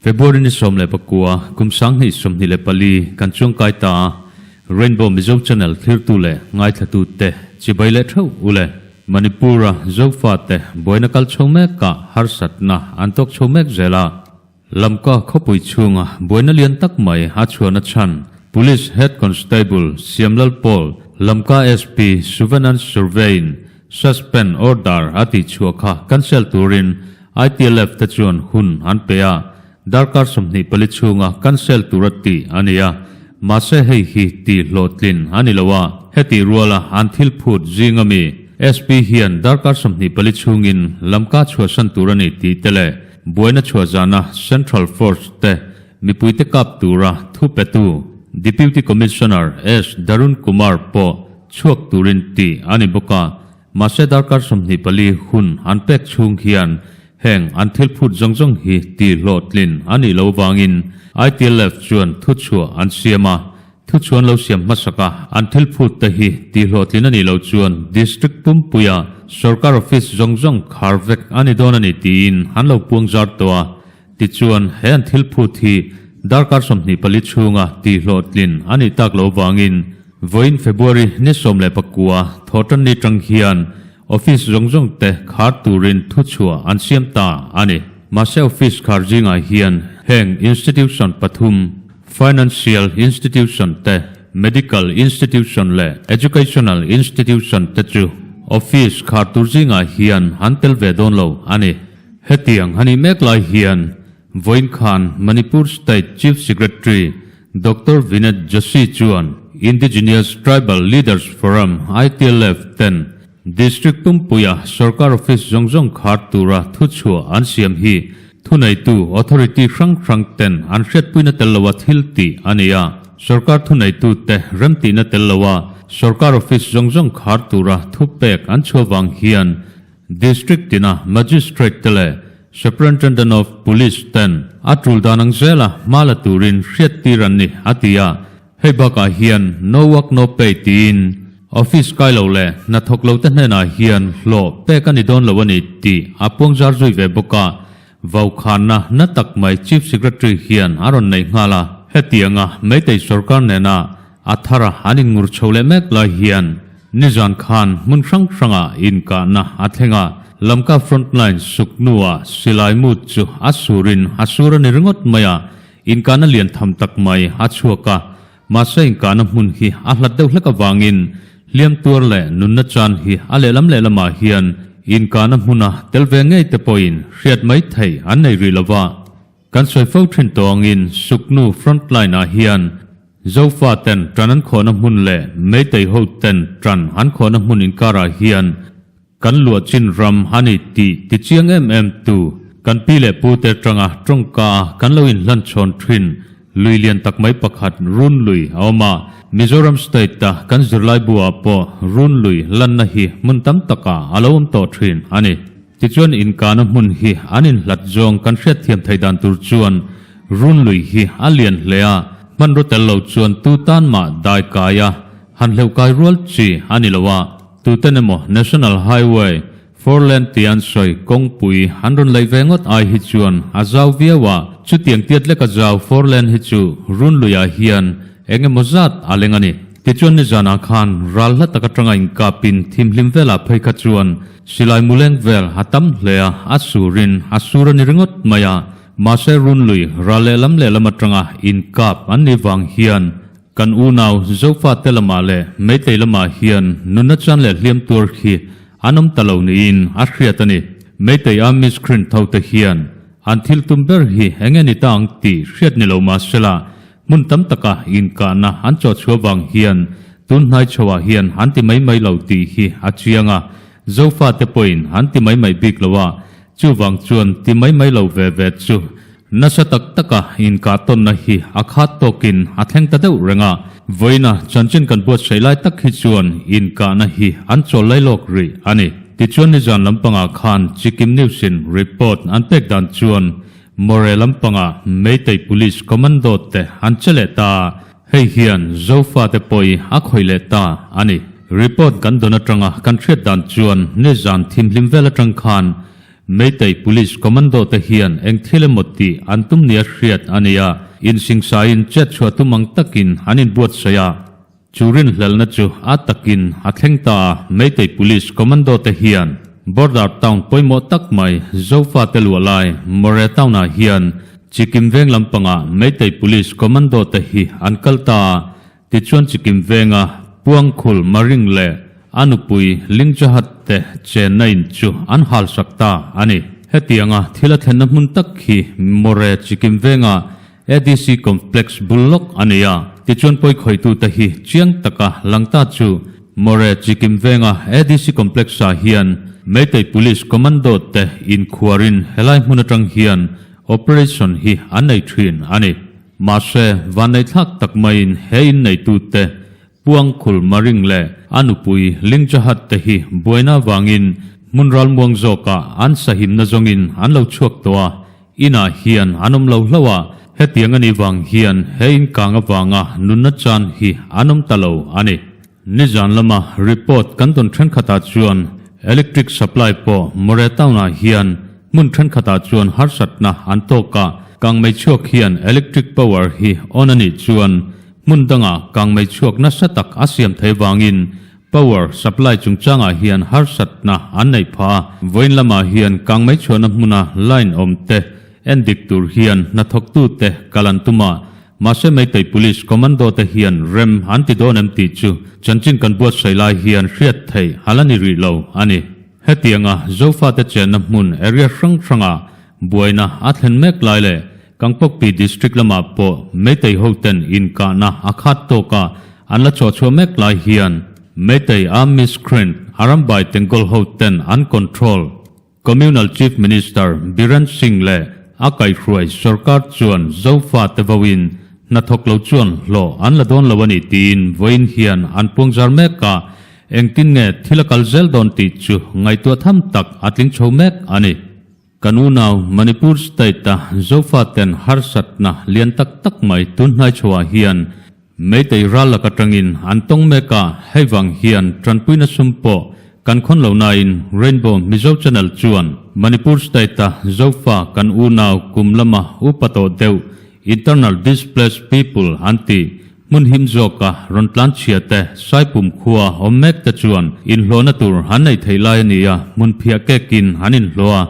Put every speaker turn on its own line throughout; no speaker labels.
February ni 19, kum 2024 kan chuangkai ta a, Rainbow Mizo Channel thlirtu leh ngaithlatu te chibai leh theuh u le. Manipur-a Zofate buaina kal chho mekah harsatna an tawk chho mek zel a. Lamka khawpui chhunga buaina lian tak mai a chhuahna chhan Police Head Constable Siamlal Paul, Lamka SP Suvanand Survey-in suspend order a tihchhuah kha cancel turin ITLF te chuan hun an pe a, darkar 24 chhunga cancel tura tih a ni a, mahse hei hi tih hlawhtlin a ni lo a, hetih ruala an thil phut zing ami SP hian darkar 24 chhungin Lamka chhuahsan tur a ni tih te leh buaina chhuah zana Central Force te mipuite kap tura thu petu Deputy Commissioner S Darun Kumar pawh chhuak turin tih a ni bawk a. Mahse darkar 24 hun an pek chhung hian heng an thil phut zawng zawng hi ti hlawhtlin a nih loh vangin ITLF chuan thuchhuah an siam a, thuchhuah an lo siam hmasak a, an thil phut te hi ti hlawhtlin a nih loh chuan District pumpuia sorkar office zawng zawng khar vek a ni dawn a ni tiin an lo puang zar tawh a, tichuan he an thil phut hi darkar 24 chhunga ti hlawhtlin a nih tak loh vangin Vawiin February ni 19 thawhtanni tang hian office zawng zawng te khar turin thuchhuah an siam ta a ni. Mahse office khar zingah hian heng institution pathum, financial institution te, medical institution leh educational institution te chu office khar tur zingah hian an tel ve dawn lo a ni. Hetiang a nih mek lai hian Vawiin khan Manipur State Chief Secretary Doctor Vineet Joshi chuan Indigenous Tribal Leaders Forum, ITLF, ten District pumpuia sorkar office zawng zawng khar tura thuchhuah an siam hi thuneitu authority hrang hrang ten an hriatpuina tel loa thil tih a ni a. Sorkar thuneitu te remtihna tel loa sorkar office zawng zawng khar tura thupek an chhuah vang hian District tina Magistrate te leh Superintendent of Police ten a tul dan ang zela hma la turin hriat tir an ni, a ti a. Hei bakah hian No Work No Pay tiin office kai lo leh hnathawk lo te hnenah hian hlawh pek a ni dawn lo a ni tih a puang zar zui ve bawk a. Vaukhanna na tak mai Chief Secretary hian a rawn nei nghal a. Hetianga Meitei sorkar nena a thara an inngur chho leh mek lai hian nizan khan hmun hrang hrangah inkahna a thleng a, Lamka frontline suk hnuah silai mut chu a surin a sur a ni ringawt mai a, inkahna lian tham tak mai a chhuak a, mahse inkahna hmun hi a hlat deuh hlek avangin hliam tuar leh nunna chan hi a lehlam lehlamah hian inkahna hmuna tel ve ngei te pawhin hriat mai theih an nei rih lova. Kan sawi fo thin tawh angin Suknu frontline ah hian Zofa ten tan an khawhna hmun leh Meitei ho ten tan an khawhna hmun inkarah hian kan luah chin ram a ni tih ti chiang em em tu kan pi leh pu te tanga tawngka a kan lo inhlan chhawn thin lui lian tak mai pakhat Run lui a awm a. Mizoram state a kan zirlaibu ah pawh Run lui lanna hi hmun tam takah a lo awm tawh thin a ni. Tichuan inkahna hmun hi an inhlat zawng kan hriatthiam theih dan tur chuan run lui hi a lian hle a, hmanraw tel lo chuan tu tan mah dai kai a, han hleuh kai rual chi a ni lo a, tuten emaw National Highway, Four Lane tia an sawi kawngpui an rawn laih ve ngawt ai hi chuan a zau viau a, chutiang tiat leka zau Four Lane hi chu run luiah hian eng emaw zat a leng a ni. Tichuan nizanah khan ral hla tak atanga inkapin thimhlim velah phei kha chuan Silai muleng vel a tam hle a, a surin a sur a ni ringawt mai a, mahse runlui ral lehlam lehlam atanga inkap an nih vang hian kan unau Zofate lamah leh Meitei lamah hian nunna chan leh hliam tuar khi an awm ta lo niin a hriat a ni. Meitei Army screen tho te hian an thil tum ber hi eng nge ni ta ang tih hriat ni lo mahsela hmun tam taka inkahna an chawhchhuah vang hian tun hnai chhoah hian an ti mai mai lo tih hi a chiang a, Zofate pawhin an ti mai mai bik lo a, chuvang chuan ti mai mai lo ve ve chu nasa tak taka inkah tawnna hi a khat tawkin a thleng ta deuh reng a. Vawiina chanchin kan buatsaih lai tak hi chuan inkahna hi an chawl lai lawk rih a ni. Tichuan nizan lampangah khan Chikim News-in report an pek dan chuan More lampangah Meitei Police Commando te an che leh ta a. Hei hian Zofate pawi a khawih leh ta a ni. Report kan dawn atanga kan hriat dan chuan nizan thimhlim vel atang khan Meitei Police Commando te hian eng thil emaw tih an tum nia hriat a ni a, insingsain chet chhuah tum ang takin an inbuatsaih a. Chu rinhlelhna chu a takin a thleng ta a, Meitei Police Commando te hian Border town pawimawh tak mai Zofate luah lai Moreh town-ah hian Chikim veng lampangah Meitei Police Commando te hi an kal ta a, tichuan Chikim venga Puangkhul Maring leh a nupui Lingchahat te chenna in chu an halsak ta a ni. Hetianga thil a thlenna hmun tak hi Moreh Chikim venga ADC Complex bul lawk a nei a, tichuan pawikhawitute hi chiang taka lang ta chu Moreh Chikim venga ADC Complex-ah hian Meitei Police Commando te inkhuarin helai hmun atang hian operation hi an nei thin a ni. Mahse, vanneihthlak tak maiin he inneitute Puangkhul Maring leh a nupui Lingchahat te hi buaina avangin hmun ralmuang zawkah an sahimna zawngin an lo chhuak tawh a, inah hian an awm lo hlauh a, hetiang a nih vang hian he inkang avanga nunna chan hi an awm ta lo a ni. Nizan lama report kan dawn thenkhatah chuan electric supply pawh Moreh town-ah hian hmun thenkhatah chuan harsatna an tawk a, kangmei chhuak hian electric power hi on a nih chuan Hmun dangah kangmei chhuak nasa tak a siam thei vangin power supply chungchangah hian harsatna an neih phah a, vawiin lamah hian kangmei chhuahna hmuna line awm te en dik tur hian hnathawktute kal an tum a, mahse Meitei Police Commando te hian rem an ti dawn em tih chu chanchin kan buatsaih lai hian hriat theih a la ni rih lo a ni. Hetianga Zofate chenna hmun area hrang hrangah buaina a thlen mek lai leh Kangpokpi District lamah pawh Meitei hoten inkahna a khat tawk a, an la chawhchhuah mek lai hian Meitei Armed Miscreant Arambai Tengkol hoten an control Communal Chief Minister Biren Singh leh a kaihhruai sorkar chuan Zofa te voin hnathawk lo chuan hlawh an la dawn lo a ni tiin vawiin hian an puangzar mek a, engtin nge thil a kal zel dawn tih chu ngaihtuah tham tak a tling chho mek a ni. Kan unau Manipur state-a Zofaten harsatna lian tak tak mai tunhnai chhoah hian Meitei ral lak atangin an tawng mek a, hei vang hian tanpuina sum pawh kan khawn lo nain Rainbow Mizo Channel chuan Manipur state-a Zofa kan unau kum lama upa tawh deuh Internal Displaced People an tih Hmun him zawka rawn tlan chhia te, Saipum khua awm mek te chuan inhlawhna tur an nei theih lai a ni a, hmun phiah kekin an inhlawh a.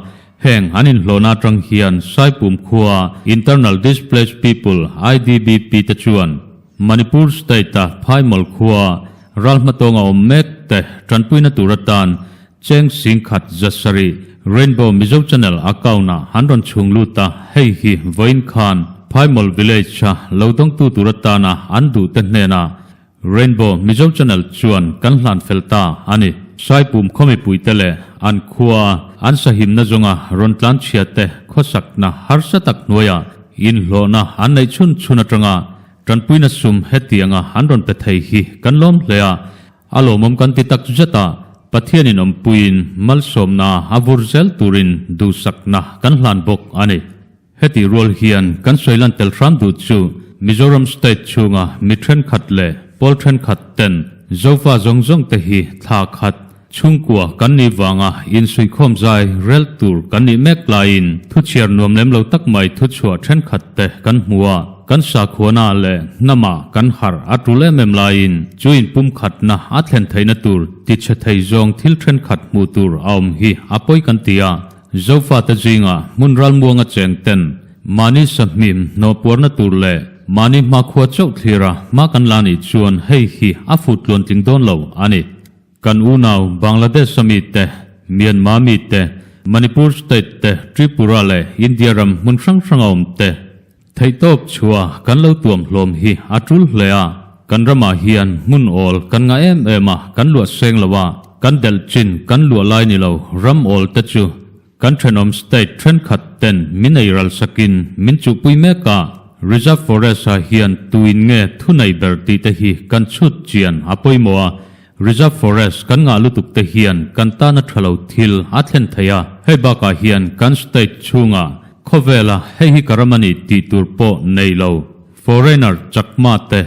Heng an inhlawhna atang hian Saipum khua Internal Displaced People, IDBP, te chuan Manipur State-a Phaimol khua ral hmatawnga awm mek te tanpuina tur atan Cheng Singkhat Zasarih Rainbow Mizo Channel account-ah an rawn chhung lut a, hei hi vawiin khan Phaimol Village-a lo dawngtu tur atana an duhte hnenah Rainbow Mizo Channel chuan kan hlan fel ta a ni. Saipum khaw mipuite leh an khua an sahimna zawnga rawn tlan chhiate khawsakna harsa tak hnuaiah inhlawhna an neih chhun chhun atanga tanpuina sum hetianga an rawn pe thei hi kan lawm hle a, A lawmawm kan ti tak zet a, Pathianin awmpuiin malsawmna a vur zel turin duhsakna kan hlan bawk a ni. Hetih rual hian kan sawi lan tel hram duh chu Mizoram state chhunga mi thenkhat leh pawl thenkhat ten Zofa zawng zawng te hi thla khat chhungkua kan nih vanga insuihkhawm zai rel tur kan nih mek laiin thuchhiar nuam lem lo tak mai thuchhuah thenkhat te kan hmu a. Kan sakhuana leh hnamah kan harh a tul em em laiin chu inpumkhatna a thlen theihna tur tichhe thei zawng thil thenkhat hmuh tur a awm hi a pawi kan ti a. Zofate zingah hmun ralmuanga cheng ten mahni sahmim hnawhpuarna tur leh mahni hmakhua chauh thlira hma kan la nih chuan hei hi a fut tluantling dawn lo a ni. Kan unau Bangladesh-a mite, Myanmar mite, Manipur state te, Tripura leh India ram hmun hrang hranga awm te theihtawp chhuah kan lo tuam hlawm hi a tul hle a. Kan ramah hian hmun awl kan ngah em em a, kan luah seng lo a, kan delh chin kan luah lai ni lo ram awl te chu Kan thenawm state thenkhat ten min ei ral sakin min chuhpui mek a, Reserve Forest ah hian tuin nge thu nei ber tih te hi kan chhut chian a pawimawh a, Reserve Forest kan ngah lutuk te hian kan tana tha lo thil a thlen thei a, hei bakah hian kan state chhungah khawvela hei hi ka ram a ni tih tur pawh nei lo foreigner chakma te.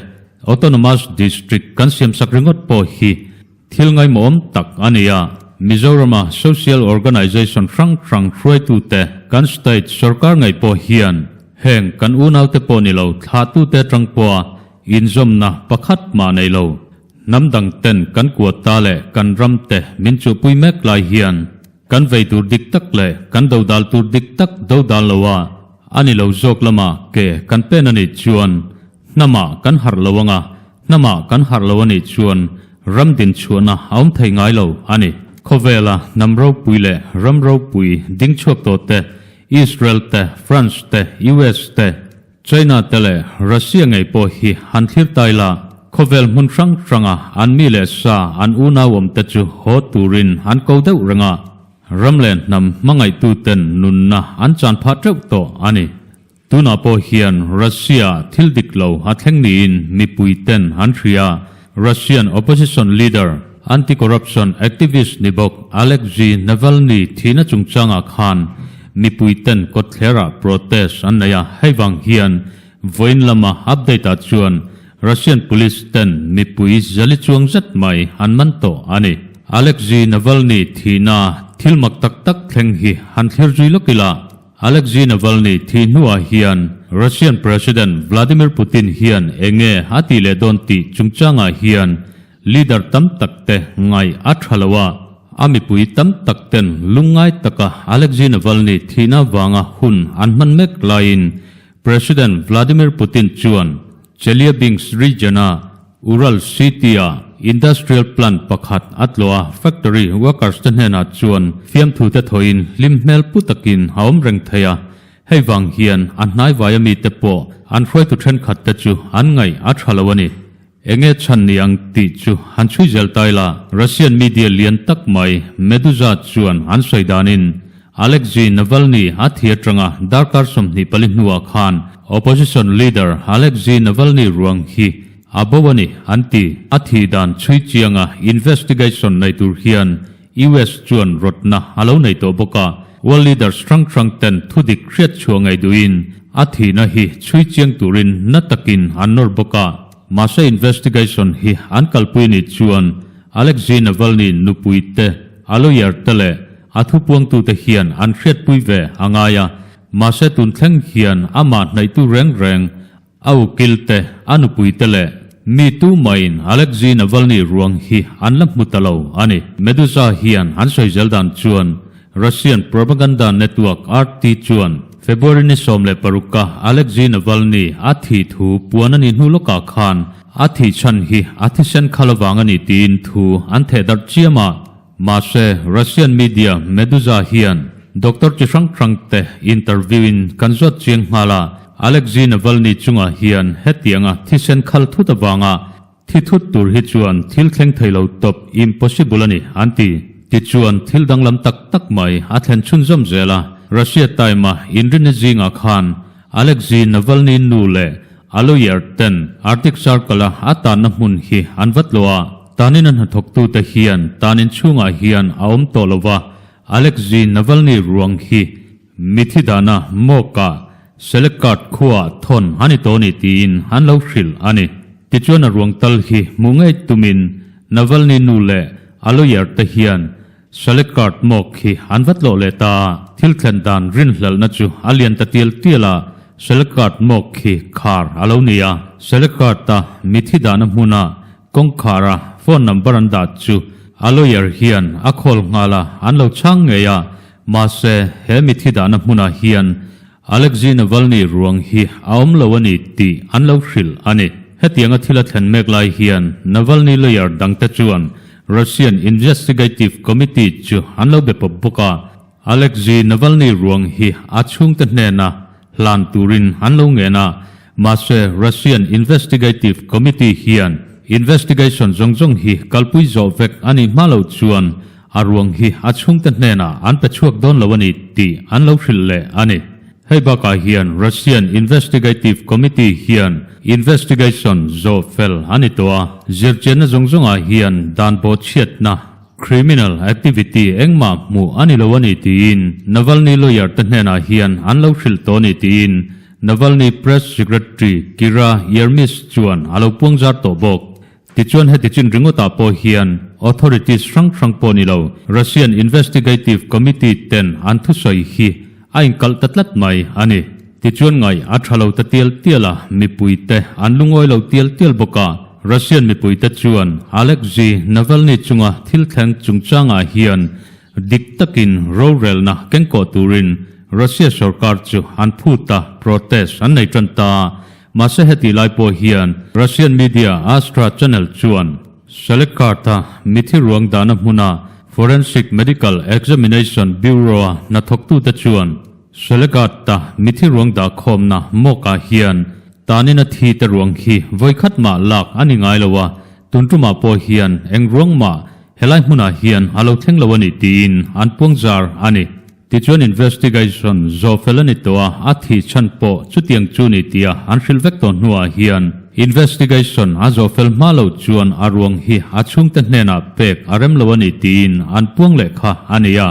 Autonomous District kan siamsak ringawt pawh hi thil ngaimawm tak a ni a. Mizorama social organization hrang hrang hruaitute kan state sorkar ngei pawh hian heng kan unaute pawh ni lo thlahtute atang pawha inzawmna pakhat mah nei lo hnam dangten kan kuata leh kan ramte min chuhpui mek lai hian kan vei tur dik tak leh kan dodal tur dik tak dodal loa a ni lo zawk lama ke kan pen a nih chuan hnamah kan harh lo anga hnamah kan harh lo a nih chuan ram din chhuahna a awm thei ngai lo a ni. Khawvela hnam ropui leh ram ropui ding chhuak tawh te, Israel te, France te, US te, China te leh Russia ngei pawh hi han thlir tai la, khawvel hmun hrang hranga an mi leh sa an unau awm te chu haw turin an ko deuh reng a, ram leh hnam hmangaihtuten nunna an chan phah teuh tawh a ni. Tunah pawh hian Russia thil dik lo a thleng niin mipui ten an hria. Russian opposition leader, anti-corruption activist ni bawk Alexei Navalny thihna chungchangah khan mipui ten kawtthlerah protest an nei a, hei vang hian vawiin lama update ah chuan Russian police ten mipui zali chuang zet mai an man tawh a ni. Alexei Navalny thihna thil mak tak tak thleng hi han thlir zui lawk ila, Alexei Navalny thi hnuah hian Russian President Vladimir Putin hian enge a tih leh dawn tih chungchangah hian leader tam tak te ngaih a tha lo a, a mipui tam tak ten lungngai taka Alexei Navalny thihna vanga hun an hman mek laiin President Vladimir Putin chuan Chelyabinsk region-a Ural City-a industrial plant pakhat a tlawh a, factory workers te hnenah chuan fiamthute thawhin hlim hmel pu takin a awm reng thei a, hei vang hian a hnaivaia mite pawh an hruaitu thenkhat te chu an ngaih a tha lo a ni. Enge chhan ni ang tih chu han chhui zel tai la, Russian media lian tak mai Meduza chuan an sawi danin Alexei Navalny a thi atanga darkar 24 hnuah khan opposition leader Alexei Navalny ruang hi A bo a ni, an ti. A thih dan chhui chianga investigation nei tur hian US chuan rawtna a lo nei tawh bawk a. World leaders hrang hrang ten thudik hriat chhuah ngei duhin a thihna hi chhui chiang turin na takin an nawr bawk a. Mahse investigation hi an kalpui ni chuan Alexei Navalny nupui te, a lawyer te leh a thupuangtute hian an hriatpui ve a ngai a. Mahse tun thleng hian amah hnaihtu reng reng A ukil te, a nupui te leh mi tu maiin Alexei Navalny ruang hi an la hmu ta lo a ni. Meduza hian an sawi zel dan chuan Russian propaganda network RT chuan February ni 16 a Alexei Navalny a thih thu puan a nih hnu lawkah khan a thih chhan hi a thisen khal avang a ni tiin thu an theh darh chiam a. Mahse, Russian media Meduza hian doctor chi hrang hrang te interview in kan zawt chiang nghal a, Alexei Navalny chungah hian hetianga thisen khal thut avanga thi thut tur hi chuan thil thleng thei lo tawp impossible a ni an ti. Tichuan thil danglam tak tak mai a thlen chhunzawm zel a, Russia Time a inrinni zingah khan Alexei Navalny nu leh a lawyer ten Arctic Circle a a tanna hmun hi an va tlawh a, Tanin a hnathawktute hian tanin chhungah hian a awm tawh lo va, Alexei Navalny ruang hi mithi dana Mawkah Selekhard khuaah thawn a ni tawh ni tiin an lo hrilh a ni. Tichuan a ruang tal hi hmuh ngei tumin Navalny nu leh a lawyer te hian Selekhard Mawk hi an va tlawh leh ta a, thil thlen dan rinhlelhna chu a lian ta tial tial a, Selekhard Mawk hi khar a lo ni a, Selekhard-a mithi dahna hmuna Kawngkhara phone number an dah chu a lawyer hian a call nghal a, an lo chhang ngei a, mahse he mithi dahna hmunah hian Alexei Navalny ruang hi a awm lo a ni tih an lo hrilh a ni. Hetianga thil a thlen mek lai hian Navalny lawyer dangte chuan Russian Investigative Committee chu an lo be pawp bawk a, Alexei Navalny ruang hi a chhungte hnena hlan turin an lo ngen a, mahse Russian Investigative Committee hian investigation zawng zawng hi kalpui zawh vek a nih hma lo chuan a ruang hi a chhungte hnenah an pe chhuak dawn lo a ni tih an lo hrilh leh a ni. Hei bakah hian Russian Investigative Committee hian investigation zawh fel a ni tawh a, zirchianna zawng zawngah hian dan bawhchhiatna, Criminal activity engmah hmuh a ni lo a ni tiin Navalny lawyer te hnenah hian an lo hrilh tawh a ni tiin Navalny Press Secretary Kira Yarmysh chuan a lo puangzar tawh bawk. Tichuan heti chin ringawtah pawh hian authorities hrang hrang pawh ni lo Russian Investigative Committee ten an thusawi hi a inkalh ta tlat mai a ni. Tichuan ngaih a tha lo ta tial tial a, mipuite an lungawi lo tial tial bawk a. Russian mipuite chuan Alexei Navalny chunga thil thleng chungchangah hian dik takin rorelna kengkawh turin Russia sorkar chu an phut a, protest an nei tan ta. Mahse heti lai pawh hian Russian media Astra channel chuan Salekhard-a mithi ruang dahna hmuna Forensic Medical Examination Bureau-a hnathawktute chuan Salekhard-a mithi ruang dah khawmna mawkah hian tanin a thi te ruang hi vawikhat mah lak a ni ngai lo a, tun tumah pawh hian eng ruang mah helai hmunah hian a lo thleng lo a ni tiin an puangzar a ni. Tichuan investigation zawh fel a ni tawh a, a thih chhan pawh chutiang chu ni tia an hrilh vek tawh hnuah hian investigation a zawh fel hma loh chuan a ruang hi a chhungte hnenah pek a rem lo a ni tiin an puang leh kha a ni a.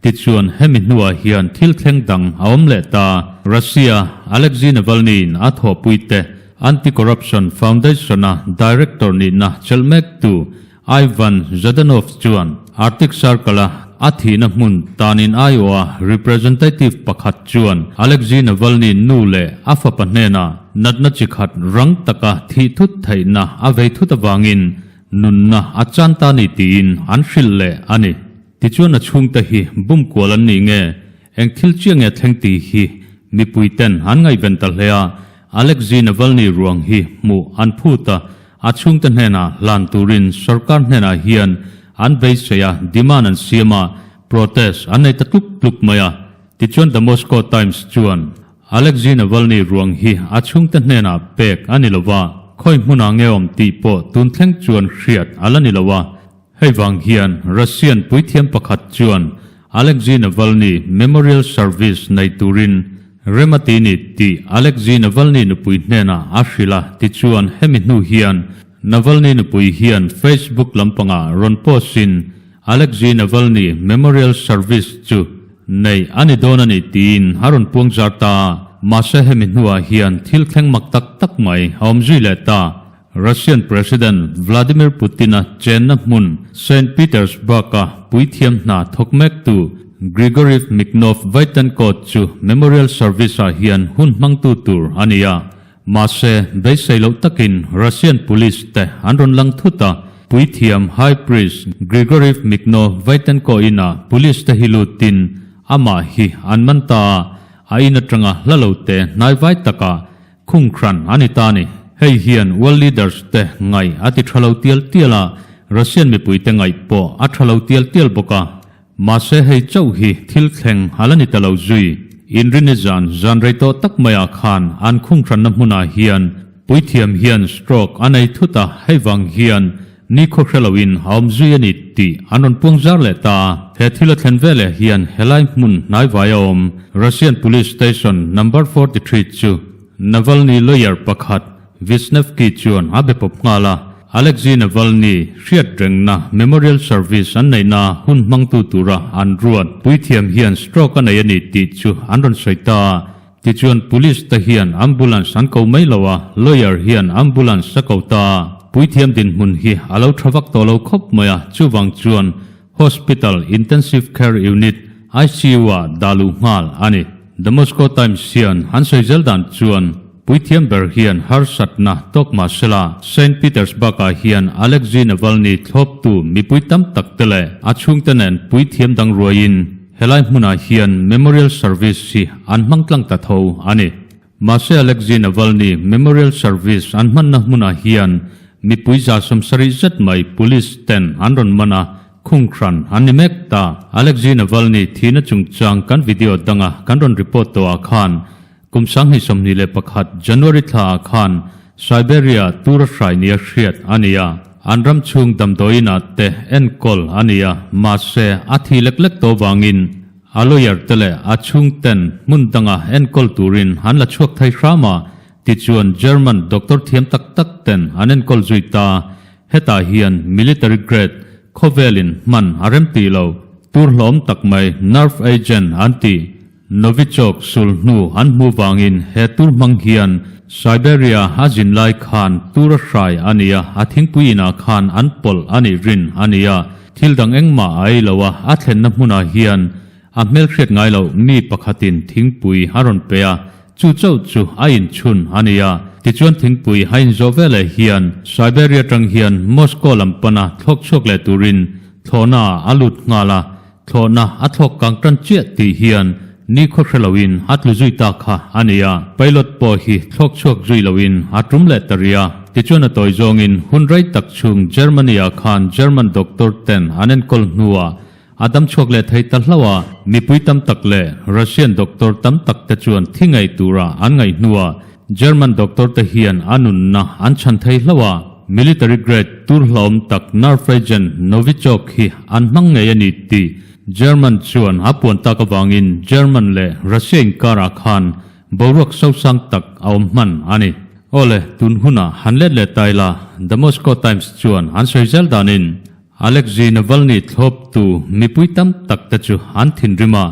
Tichuan hemi hnuah hian thil thleng dang a awm leh ta. Russia Alexei Navalny-in a thawhpuite Anti-Corruption Foundation-a director nihna chelh mektu Ivan Zhadanov chuan Arctic Circle-a a thihna hmun tanin aiawha representative pakhat chuan Alexei Navalny nu leh a fapa hnenah natna chi khat rang taka thih thut theihna a vei thut avangin nunna a chan ta ni tiin an hrilh leh a ni. Tichuan a chhungte hi bum kual an nih nge? Eng thil chiah nge thleng tih hi mipuiten an ngaihven ta hle a, Alexei Navalny ruang hi hmuh an phut a, a chhungte hnenah hlan turin sorkar hnenah hian an beisei a, demand an siam a, protest an nei ta tluk tluk mai a. Tichuan The Moscow Times chuan Alexei Navalny ruang hi a chhungte hnenah pek a ni lo va, khawi hmunah nge awm tih pawh tun thleng chuan hriat a la ni lo a. Hei vang hian Russian puithiam pakhat chuan Alexei Navalny memorial service nei turin rem a ti ni tih Alexei Navalny nupui hnenah a hrilh a, tichuan hemi hnu hian Navalny nupui hian Facebook lampangah rawn post in Alexei Navalny memorial service chu nei a ni dawn a ni tiin a rawn puang zar ta a, mahse hemi hnuah hian thil thleng mak tak tak mai a awm zui leh ta. Russian President Vladimir Putin-a chenna hmun Saint Petersburg-a puithiam hna thawk mektu Grigory Miknov Vaitenko chu memorial service-ah hian hun hmangtu tur a ni a. Mahse, beisei loh takin Russian police te an rawn lang thut a, puithiam High Priest Grigory Miknov Vaitenko inah police te hi lutin amah hi an man ta a, a in atanga hla lo te hnaivai takah Khungkhran a ni ta ni. Hei hian world leaders te ngaih a ti tha lo tial tial a, Russian mipui te ngaih pawh a tha lo tial tial bawk a. Mahse hei chauh hi thil thleng a la ni ta lo zui. Inrini zan zan rei tawh tak maiah khan an khungkhranna hmunah hian puithiam hian stroke a nei thut a, hei vang hian Nikhaw hre loin a awm zui a ni tih an rawn puang zar leh ta a. He thil a thlen veleh hian helai hmun hnaivai a awm Russian Police Station Number 43 chu Navalny lawyer pakhat Vishnevsky chuan a be pawp nghal a. Alexei Navalny hriat rengna memorial service an neihna hun hmangtu tura an ruat puithiam hian stroke a nei a ni tih chu an rawn sawi ta a. Tichuan Police te hian ambulance an ko mai lo a, lawyer hian ambulance a ko ta a, puithiam dinhmun hi a lo tha vak tawh lo khawp mai a, chuvang chuan Hospital Intensive Care Unit, ICU, ah dah luh nghal a ni. The Moscow Times hian an sawi zel dan chuan puithiam ber hian harsatna tawk mah sela, Saint Petersburg ah hian Alexei Navalny thlawptu mipui tam tak te leh a chhungte nen puithiam dang ruaiin Helai hmunah hian memorial service hi an hmang tlang ta tho a ni. Mahse Alexei Navalny memorial service an hmanna hmunah hian mipui 170 zet mai police ten an rawn man a, khungkhran an ni mek ta. Alexei Navalny thihna chungchang kan video danga kan rawn report tawhah khan kum 2021 January thlaah khan Siberia tura hrai nia hriat a ni a, an ram chhung damdawiinah te enkawl a ni a, mahse a thi lek lek tawh vangin a lawyer te leh a chhungten hmun danga enkawl turin an la chhuak thei hram a, tichuan German doctor thiam tak tak ten an enkawl zui ta. Hetah hian military grade khawvelin hman a rem tih lo, tur hlawm tak mai nerve agent an ti. Novichok sulhnu an hmuh vangin he tur hmang hian Siberia a zin lai khan tur a hrai a ni a, a thingpui inah khan an pawlh a nih rin a ni a. Thil dang engmah a ei lo a, a thlenna hmunah hian a hmelhriat ngai loh mi pakhatin thingpui a rawn pe a, chu chauh chu a inchhun a ni a. Tichuan thingpui a inzawh veleh hian Siberia tang hian Moscow lam pana thlawk chhuak leh turin thlawhnaah a lut nghal a, Thlawhna a thlawk kang tan chiah tih hian nikhaw hre loin a tlu zui ta kha a ni a. Pilot pawh hi thlawk chhuak zui loin a tum leh ta rih a. Tichuan a tawi zawngin hun rei tak chhung Germany-ah khan German doctor ten an enkawl hnuah a dam chhuak leh thei ta hlauh a. Mipui tam tak leh Russian doctor tam tak te chuan thi ngei tura an ngaih hnuah German doctor te hian a nunna an chhan thei hlauh a. Military grade tur hlauhawm tak Nervagent Novichok hi an hmang ngei a ni tih German chuan a puan tak avangin German leh Russia inkarah khan boruak sosang tak a awm hman a ni. Awle, tun hunah han let leh ta ila, The Moscow Times chuan an sawi zel danin Alexei Navalny thlawptu mipui tam tak te chu an thinrim a,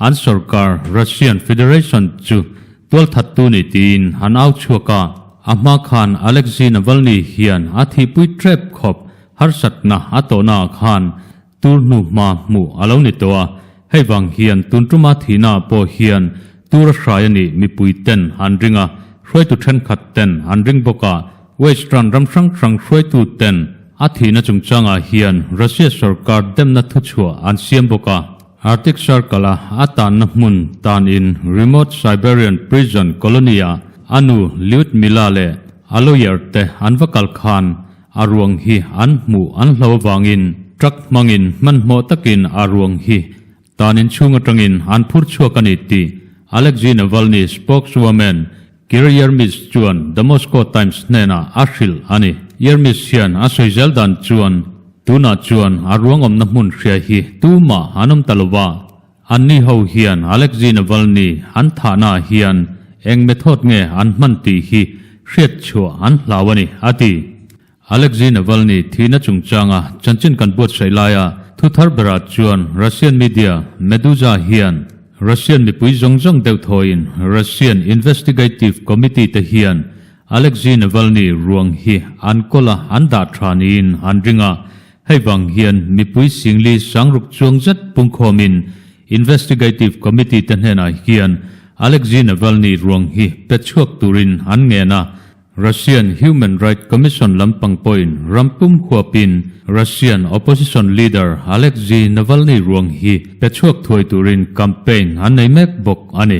an sorkar Russian Federation chu Tualthattu ni tiin an au chhuak a, a hma khan Alexei Navalny hian a thihpui trep khawp harsatna a tawhna ah khan tur hnu hma hmuh a lo ni tawh a, hei vang hian tun tuma thihna ah pawh hian tur a hrai a nih mipui ten an ring a, hruaitu thenkhat ten an ring bawk a, Western ram hrang hrang hruaitu ten a thihna chungchangah hian Russia sorkar demna thuchhuah an siam bawk a. Arctic Circle-a a tanna hmun tanin remote Siberian prison colony-ah a nu Lyudmila leh a lawyer te an va kal khan a ruang hi an hmuh an hlo avangin truck hmangin hmanhmawh takin a ruang hi tanin chhung atangin an phur chhuak a ni tih Alexei Navalny spokeswoman Kira Yermis chuan The Moscow Times hnenah a hrilh a ni. Yermis hian a sawi zel dan chuan tunah chuan a ruangawmna hmun hria hi tumah an awm ta lo va, anni ho hian Alexei Navalny an thahnaah hian eng method nge an hman tih hi hriat chhuah an hlau a ni, a ti. Alexei Navalny thihna chungchanga chanchin kan buatsaih laia thu thar berah chuan Russian media Meduza hian Russian mipui zawng zawng deuh thawiin Russian Investigative Committee te hian Alexei Navalny ruang hi an kawl a an dah tha niin an ring a, hei vang hian mipui singli sangruk chuang zet pungkhawmin Investigative Committee te hnenah hian Alexei Navalny ruang hi pe chhuak turin an ngen a. Russian Human Rights Commission lampang pawhin ram pum huapin Russian opposition leader Alexei Navalny ruang hi pe chhuak thuai turin campaign an nei mek bawk a ni.